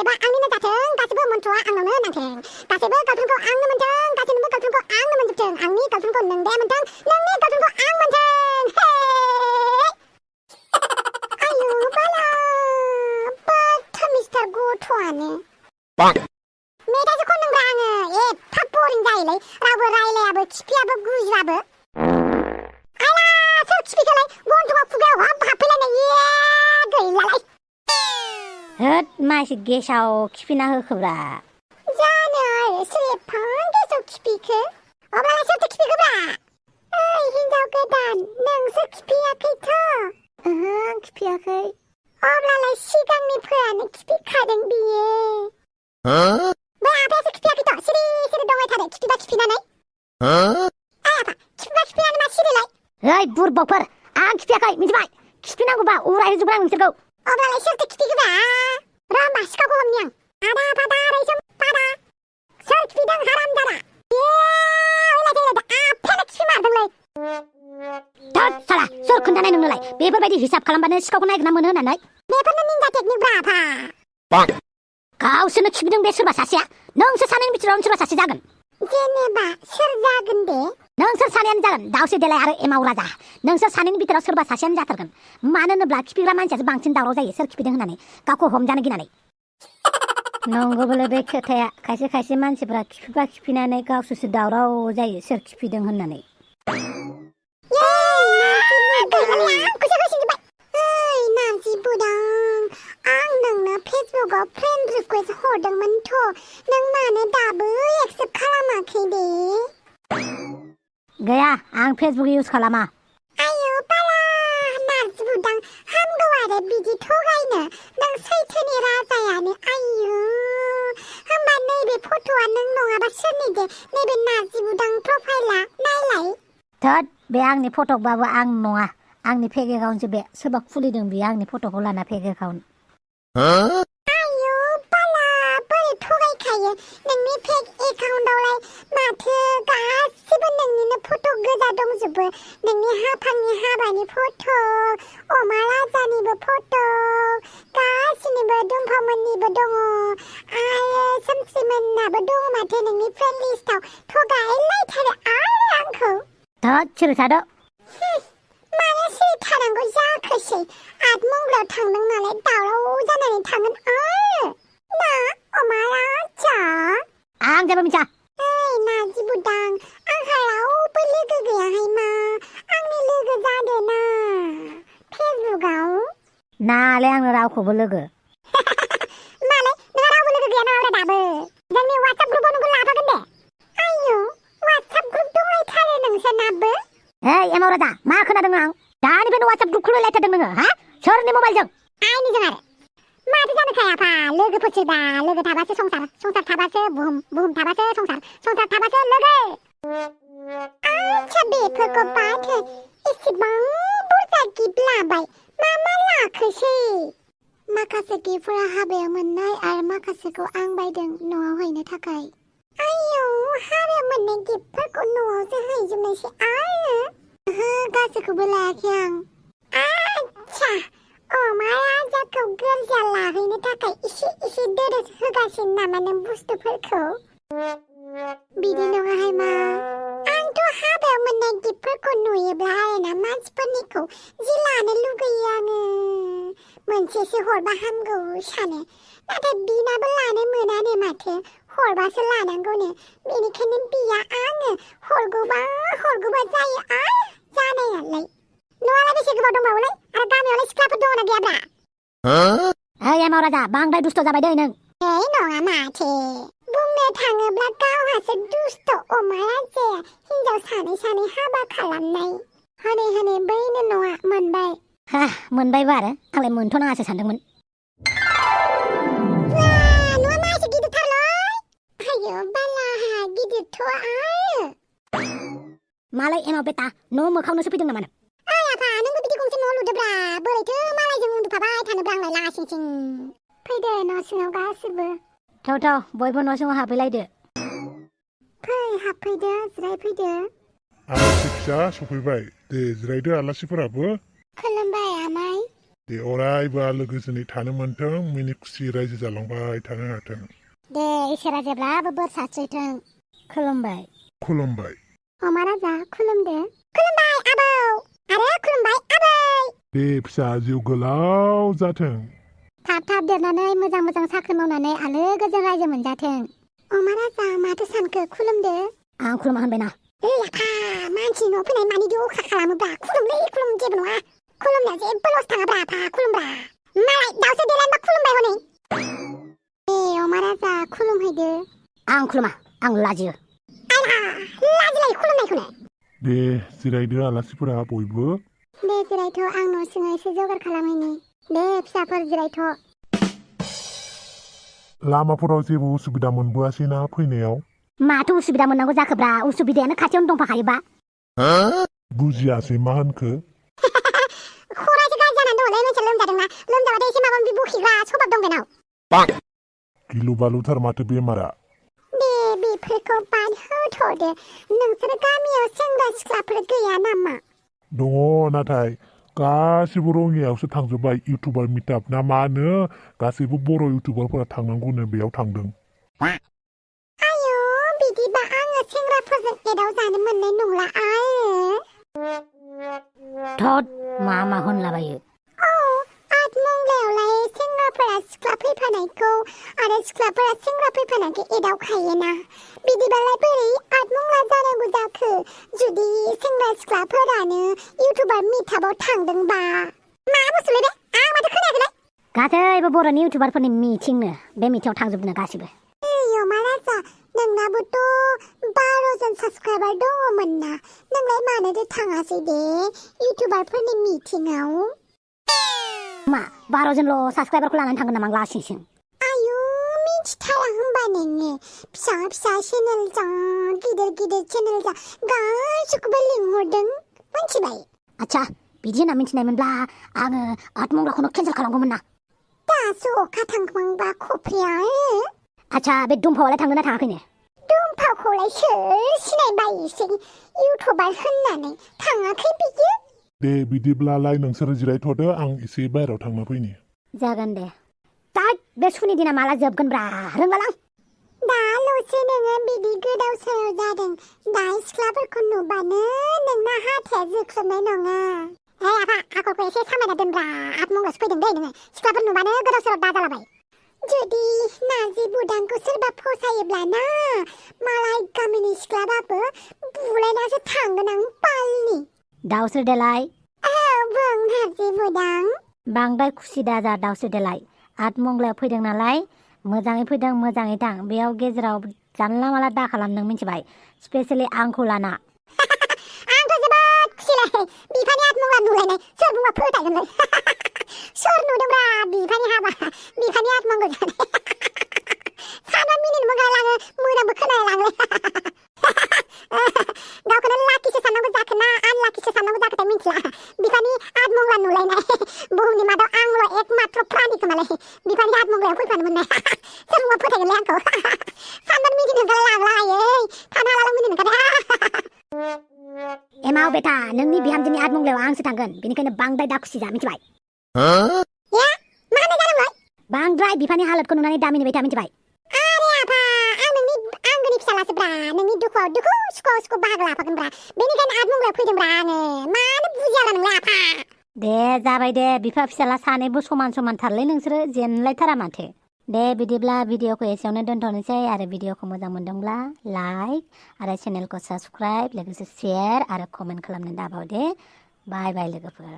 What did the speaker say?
एबा आंनिनो जाथों गासिबो मन्थ्रआ आंनावनो नांथों गासिबो गावथुनखौ आंनो मोनथों गासिबो गावथुनखौ आंनो मोनजोबथों आंनि गावथुनखौ नों दे मोनथों नोंनि गावथुनखौ आं मोनथों आयु बाला बाथ मिस्टार गथ'आनो मेथाइसो खनदोंब्रा आङो एफा बरिं जायोलै रावबो रायलायाबो खिफियाबो गुजुआबो आला सोर खिफिखोलाय गन्थङा खुगायाव हाबफैलायनाय गैलालाय होद मासे गेसाव खिफिना होखोब्रा जानो आरो सोर एफा गेसाव खिफिखो अब्लालाय सोरथो खिफिखोब्रा ओइ हिनजाव गोदान नोंसो खिफियाखैथ' ओहो आं खिफियाखै अब्लालाय सिगांनिफोरानो खिफिखादों बियो बै आफायासो खिफियाखैथ' सिरि सिरि दंबाय थादों खिफिबा खिफिनानै आइ आफा खिफिबा खिफिनानै मा सिरिलाय ओइ बुरबकफोर आं खिफियाखै मिथिबाय खिफिनांगौबा उरायहोजोबगोन आं नोंसोरखौ अब्लालाय सोरथो खिफिखोब्रा र' होमबा सिखावखौ हमनि आं आदा फादा रैसोम फादा सोर खिफिदों हाराम जादा आफायानो खिफिमारदोंलै थोद साला सोर खोन्थानाय नोंनोलाय बेफोरबायदि हिसाब खालामबानो सिखावखौ नागिरना मोनो होननानै बेफोरनो निन्जा टेकनिक ब्रा आफा गावसोरनो खिफिदों बे सोरबा सासेया नोंसोर सानैनि बिथोरावनो सोरबा सासे जागोन जेनेबा सोर जागोन दे नोंसोर सानैयानो जागोन दाउसे देलाय आरो एमाव राजा नोंसोर सानैनि बिथोराव सोरबा सासेयानो जाथारगोन मानो होनोब्ला खिफिग्रा मानसियासो बांसिन दावराव जायो सोर खिफिदों होननानै गावखौ हमजानो गिनानै नंगौबोलै बे खोथाया खायसे खायसे मानसिफ्रा खिफिबा खिफिनानै गावसोरसो दावराव जायो सोर खिफिदों होननानै नारजि बुदां आं नोंनो फेसबुकआव फ्रेन्ड रिकुवेस्ट हरदोंमोनथ' नों मानो दाबो एक्सेप्ट खालामाखै दे गैया आं फेसबुक इउज खालामा आयु बाला नारजि बुदां हामगौ आरो बिदि थगायनो नों सैथोनि राजायानो आयु होमबा नैबे फट'आ नों नङाबा सोरनि दे नैबे नारजि बुदां प्रफाइला नायलाय थोद बे आंनि फटकबाबो आं नङा आंनि फेक एकाउन्टसो बे सोरबा खुलिदों बियो आंनि फट'खौ लाना फेक एकाउन्ट आयु बाला बोरै थगायखायो नोंनि फेक एकाउन्टआवलाय माथो गासिबो नोंनिनो फट' गोजा दंजोबो नोंनि हाफांनि हाबानि फट' अमा राजानिबो फट' गासिनिबो दुमफावमोननिबो दङ आरो सोमस्रिमोननाबो दङ माथो नोंनि फ्रेन्ड लिस्टआव थगायलायथारो आरो आंखौ थोद सिरि थादो मानो सिरि थानांगौ जाखोसै आतमंगलाव थांदों नालाय दावराव जानानै थागोन आरो ना अमा राजा आं जेबो मिथिया ओइ नारजि बुदां आंहा रावबो लोगो गैयाहाय मा आंनि लोगो जादो ना फेसबुकआव नालाय आंनो रावखौबो लोगो मालाय नोंहा रावबो लोगो गैया नामा दाबो जोंनि वाट्सएप ग्रुपआव नोंखौ लाफागोन दे आयु वाट्सएप ग्रुप दंलायथारो नोंसोरनाबो ओइ एमाव राजा मा खोनादों आं दानिफ्रायनो वाट्सएप ग्रुप खुलिलायथारदों नोङो हा सोरनि मबाइलजों आंनिजों आरो माथो जानो खायाफा लोगोफोरसो दा लोगो थाबासो संसार संसार थाबासो बुहुम बुहुम थाबासो संसार संसार थाबासो लोगो आच्छा बेफोरखौ बाथो एसेबां बुरजा गिफ्ट लाबाय मा लाखोसै माखासे गिफ्टफोरा हाबायाव मोननाय आरो माखासेखौ आं बायदों न'आव हैनो थाखाय आयौ हाबायाव मोननाय गिफ्टफोरखौ न'आवसो हैजोबनायसै आरो ओहो गासैखौबो लायाखै आं आच्छा अमा राजाखौ गोरजा लाहैनो थाखाय इसे दोरोद होगासिनो नामा नों बुस्थुफोरखौ बिदि नङाहाय मा आंथ' हाबायाव मोननाय गिफ्टफोरखौ नुयोब्ला आरोना मानसिफोरनिखौ जि लानो लुगैयो आङो मोनसेसो हरबा हामगौ सानो नाथाय बिनाबो लानो मोनानो माथो हरबासो लानांगौनो बेनिखायनो बिया आङो हरगौबा जायो आरो जानायालाय न'आलाय बेसे गोबाव दंबावोलाय आरो गामियावलाय सिख्लाफोर दङ ना गैयाब्रा ओइ एमाव राजा बांद्राय दुस्थ' जाबाय दै नों ओइ नङा माथो बुंनो थाङोब्ला गावहासो दुस्थ' अमा राजाया हिनजाव सानै हाबा खालामनाय हनै बैनो नङा मोनबाय मोनबायबो आरो आंलाय मोनथ'नाङासो सानदोंमोन न'आ मासे गिदिरथारलै आयौ बालाहा गिदिरथ' आरो मालाय एमाव बेटा न' मोखावनोसो फैदों नामा नों ओइ आफा नोंबो बिदि गंसे न' लुदोब्रा बोरैथो मालायजों उन्दुफाबाय थानोब्रा आंलाय लासिं सिं फैदो न' सिङाव गासिबो थौ बयबो न' सिङाव हाबफैलायदो फै हाबफैदो जिरायफैदो आलासि फिसा सफैबाय दे जिरायदो आलासिफोराबो खुलुमबाय आमाय दे अरायबो आलो गोजोनै थानो मोनथों मिनि खुसि रायजो जालांबाय थानो हाथों। दे इसोरा जेब्लाबो बोर सारस्रिथों। खुलुमबाय। खुलुमबाय। अमा राजा खुलुमदो। खुलुमबाय आबौ आरो खुलुमबाय आबै। दे फिसा जिउ गोलाव जाथों। थाब थाब देरनानै मोजां मोजां साख्रि मावनानै आलो गोजोन रायजो मोनजाथों। अमा राजा माथो सानखो खुलुमदो। आं खुलुमा होनबायना। आफा मानसि न' फैनाय मानिदि अखा खालामोब्रा खुलुमलै खुलुम जेबो नङा। खुलुमनाया जेबो लस थाङाब्रा आफा खुलुमब्रा। मालाय दाउसो देलायनोबा खुलुमबाय हनै। अमा राजा खुलुमहैदो। आं खुलुमा आं लाजियो। आयहा लाजिलायो खुलुमनायखौनो। दे जिरायदो आलासिफोरा बयबो। दे जिरायथ' आं न' सिङाव एसे जगार खालामहैनि। दे फिसाफोर जिरायथ'। लामाफोराव जेबो उसुबिदा मोनबोआसैना फैनायाव? माथो उसुबिदा मोननांगौ जाखोब्रा उसुबिदायानो खाथियावनो दंफाखायोबा। बुजियासै मा होनखो? खरायसो गाज्रि जानानै दङलै मानसिया लोमजादोंना लोमजाबाथाय एसे माबा माबि बखिग्रा सभाब दं बेनाव। गिलु बालुथार माथो बेमारा। दे बेफोरखौ बाद होथ'दो। नोंसोर गामियाव सेंग्रा सिख्लाफोर गैया नामा? दङ नाथाय गासिबो रङियावसो थांजोब्बाय इउटुबार मिटाप ना मा होनो गासैबो बर' इउटुबारफोरा थांनांगौनो बेयाव थांदों। आयौ बिदिबा आङो सेंग्राफोरजों एदाव जानो मोननाय नंला आरो। थद मा होनलाबायो। आतमंगलायावलाय सेंग्राफोरा सिख्ला फैफानायखौ आरो सिख्लाफोरा सेंग्रा फैफानायखौ एदावखायोना। बिदिबालाय बोरै आतमंगला जानांगौ जाखो जुदि सेंग्रा सिख्लाफोरानो इउटुबार मिटापाव थांदोंबा। मा बुस्थुलै बे आं माथो खोनायाखैलै। गासैबो बर'नि इउटुबारफोरनि मिटिंनो बे मिटिंआव थांजोबनो गासिबो। अमा राजा नोंनाबोथ' 12 जन साबस्क्राइबार दङमोन ना नोंलाय मानोथो थाङासै दे इउटुबारफोरनि मिटिंआव? मा 12 जनल' साबस्क्राइबारखौ लानानै थांगोन नामा लासिंसिं? आयु मिथिथारा होनबा नोङो फिसा फिसा चेनेल जा गिदिर गिदिर चेनेल जा गासिखौबो लिंहरदों मिथिबाय। आच्छा बिदि होनना मिथिनायमोनब्ला आङो आतमंगलाखौनो केन्सेल खालामगौमोन ना। दासो अखा थांखांबा खफ्रियाव। आच्छा बे दुमफावालाय थांदोंना थाङाखैनो? दुमफावखौलाय सोर सिनायबायोसै इउटुबार होननानै थाङाखै बियो। दे बिदिब्लालाय नोंसोर जिरायथ'दो आं एसे बायहेरायाव थांना फैनि। जागोन दे। दाद बे सुनि दिना माला जोबगोनब्रा रोंगालां। दाल'सो नोङो बिदि गोदाव सोराव जादों दा सिख्लाफोरखौ नुबानो नोंना हाथाया जोख्लोबनाय नङा। आफा आखलखौ एसे सामायना दोनब्रा आतमंगलासो फैदों दै नोङो सिख्लाफोर नुबानो गोदाव सोराव दाजालाबाय। जुदि नार्जि बुदांखौ सोरबा फसायोब्ला ना मालाय गामिनि सिख्लाबाबो बुलायनासो थांगोन आं पालनि। दाउस्रि देलाय। बुं नार्जि बुदां। बांद्राय खुसि दाजा दाउस्रि देलाय। आतमंगलायाव फैदों नालाय मोजाङै फैदों मोजाङै थां बेयाव गेजेराव जानला माला दा खालामदों मिथिबाय स्पेसियेलि आंखौ लाना। आंथ' जोबोद खुसिलै बिफानि आतमंगला नुलायनाय सोर बुंबा फोथायगोनलै। सोर नुदोंब्रा बिफानि हाबा बिफानि आतमंगल जानाय। सानबा मिनिनोबो ओंखारलाङो मोजांबो खोनालाङो। गावखौनो लाखिसो साननांगौ जाखो ना आनलाखिसो साननांगौ जाखोथाय मिथिला बिफानि आतमंगला नुलायनाय बुहुमनि मादाव आंल' एकमात्र प्राणी खोमालै बिफानि आतमंगलायाव फैफानो मोननाय। सोर बुंबा फोथायगोनलै आंखौ। सानबा मिनिनो ओंखारलाङो थानो हालाल' मिनिनो ओंखारो। एमाव बेटा नोंनि बिहामजोनि आतमंगलायाव आंसो थांगोन बेनिखायनो बांद्राय दा खुसि जा मिथिबाय। मा होननाय जादोंमोन? बांद्राय बिफानि हालोदखौ नुनानै दा मिनिबाय था मिथिबाय। आरे आफा आं नोंनि आंगोनि फिसालासोब्रा नोंनि दुखुआव दुखु सुखुआव बाहागो लाफागोनब्रा बेनिखायनो आतमंगलायाव फैदोंब्रा आङो मानो बुजियाला नोंलाय आफा। दे जाबाय दे बिफा फिसाला सानैबो समान समानथारलै नोंसोरो जेनलायथारा माथो। दे बिदिब्ला भिडिअखौ एसेयावनो दोनथ'नोसै आरो भिडिअखौ मोजां मोनदोंब्ला लाइक आरो चेनेलखौ साबस्क्राइब लोगोसे शेयार आरो कमेन्ट खालामनो दाबाव दे। बाय बाय लोगोफोर।